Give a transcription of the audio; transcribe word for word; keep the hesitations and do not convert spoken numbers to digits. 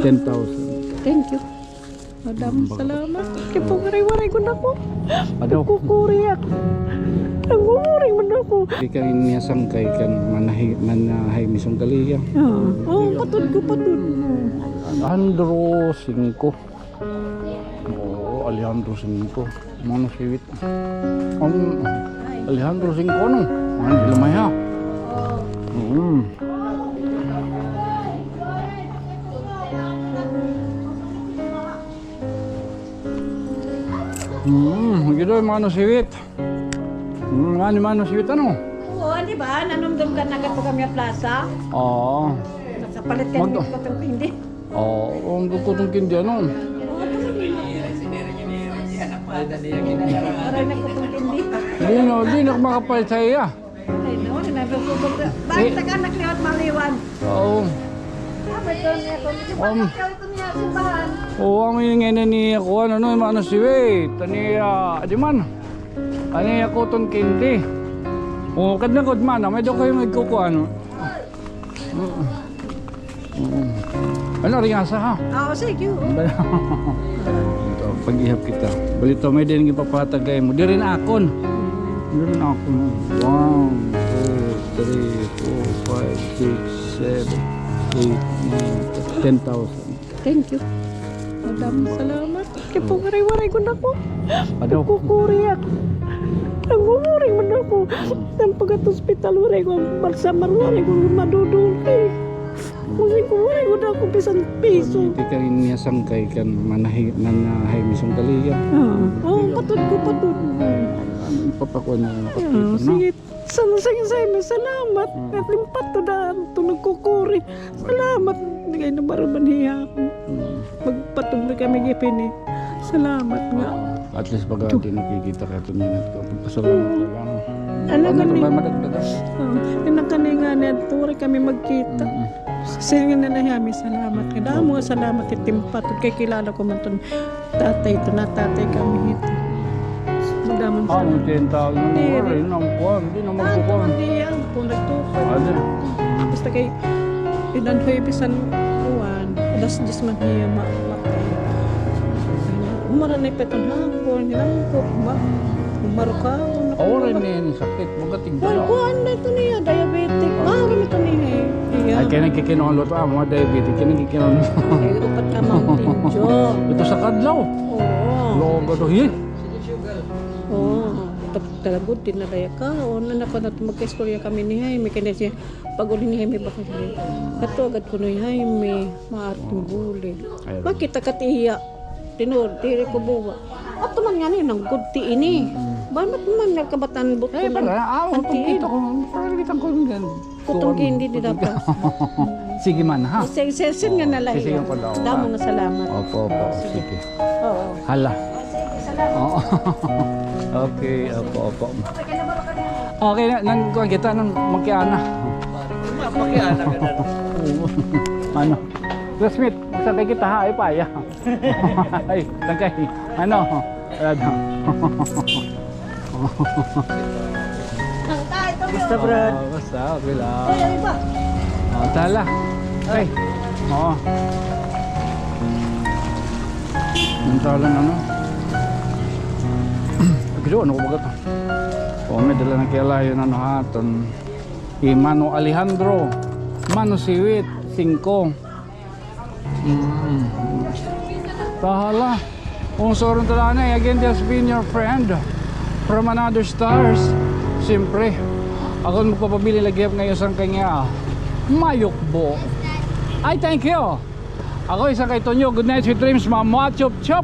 Ten thousand. Thank you. Madam, salamat. Kay pagwaray-waray gud ako. Ano? Nagkukuri ako. Nagkukuri man ako. Di ka niya sangkay kan manahi-, manahay misong kaliya. Oo, patod ko, patod. Alejandro Cinco. Oo, Alejandro Cinco. Mano siwit. Ang Alejandro Cinco, no? Ay, di lamay ha. Mm. Mm, gidoy, mano siwit. Mm, ano, mano siwit, ano? Oo, di ba? Nanumdum ka na ka po kami plaza? Oo. Nakapalit ka Mag- ng kutong hindi. Oo, ang kutong kindi, ano? Aray na kutong kindi. Di na, di na makapalit sa iya. Ay, no, na, bakit ka nagliwat maliwan? Oo. Ah, may doon niya kung Um, ito niya simbahan. Oo, ang ingay na niya kuha, ano, yung ano, si Wait, ani, ah, di man. Ani, ako itong kindi. Oo, kadna ko, man, may doon kayo magkukuha, ano? Mm. Mm. Ano, ringasa, ha? Oo, sige, oo. Ito, pag-ihap kita. Balito, may din ipapatagay mo. Di rin akon. Di rin akon. One, two, three, four, five, six, seven, eight, nine, ten thousand. Thank you. Madam, salamat. Kay pagwaray-waray gud ako. Ano? Nagkukuri ako. Nagkukuri man ako. Nang pag-at-ospital, waray ko marsamar, waray ko madudulki. Kasi ko waray gud ako bisan piso. Di ka niya sangkay kan manahi-, manahay misong kaliya. Oo, oo, patod ko, patod. Papakuha na yung kapito, no? Sige. San-, san-, san-, salamat. Mm. At limpat to daan to nagkukuri. Salamat. Nagay na baraban hiya ako. Mm. Magpatubli kami gipini. Salamat nga. Oo. At least pag di nakikita ka ito niya, pagpasalamat ka lang. Ano, ano kami? May madagdagan? Oo. Ano kami nga na, tuwari kami magkita. Mm. Sige nga na lang, salamat. Damo nga salamat, itimpat. Kay kilala ko man ton tatay, ito na tatay kami ito. Madamon sa mga ten thousand, diri. Waray na ang kuwan, di na magkukuwan. Tanto man diyan, kung nagtukod. Ano? Basta kay, ilan hoy bisan kuwan, alas diyes man hiya ma-, matay. Umara na ipeton hapon, hinangkok, ma-, umarukaw. Awa rin niya ini sakit, magating ka na. Kuwan na ito niya, diabetic. Maaram ito niya eh. Iya. Ay, kaya nagkikinuha luto, ah, mga diabetic, kaya nagkikinuha luto. Ay, upat ka man, Tinjo. Ito sa kadlaw. Oo. Loga to, eh. Oo. Tap-, talagod, tinalaya ka. O, na, nako, na, magkaistorya kami ni Jaime, kaya siya, pag-uli ni Jaime, baka siya, kato agad ko ni Jaime, maarting guli. Ayun. Makita ka tiya. Tinuod, diri ko buwa. Ato man ngani, nanggod ti ini. Mm. Banat man nga kabataan buto. Eh, para, ah, ang pagkita ko, para kita ko yung gan-, kutong kuwan, kindi di dapat. Sige man, ha? Sige, sige, sige nga na lang. Sige, sige, pala, damo nga salamat. Opo, opo, sige. Oo. Hala. Sige, salamat. Oo. Okay, opo, opo. Okay na, nang, kuwan kita, nang magkiana. Magkiana ka na. Oo. Ano? Classmate, sangkay kita ha, ay paya. Ay, sangkay. Ano? Wala daw. Basta, Brad. Oo, basta, okay lang. Ay, ay, ba? Oo, tala. Ay, oo. Ang tala na, no? Pagkiro, ano ko ba ito? Oo, may dala na kaya layo na, no, ha? Ton, hi Mano Alejandro, Mano Siwit, singko. Mm. Tahala. Kung soron ta na, again, just been your friend from another stars. Siyempre, ako magpapabili lagi ngayon sa kanya. Mayukbo. Ay, thank you. Ako isa kay Tonyo. Good night, sweet dreams, mga Machop Chop.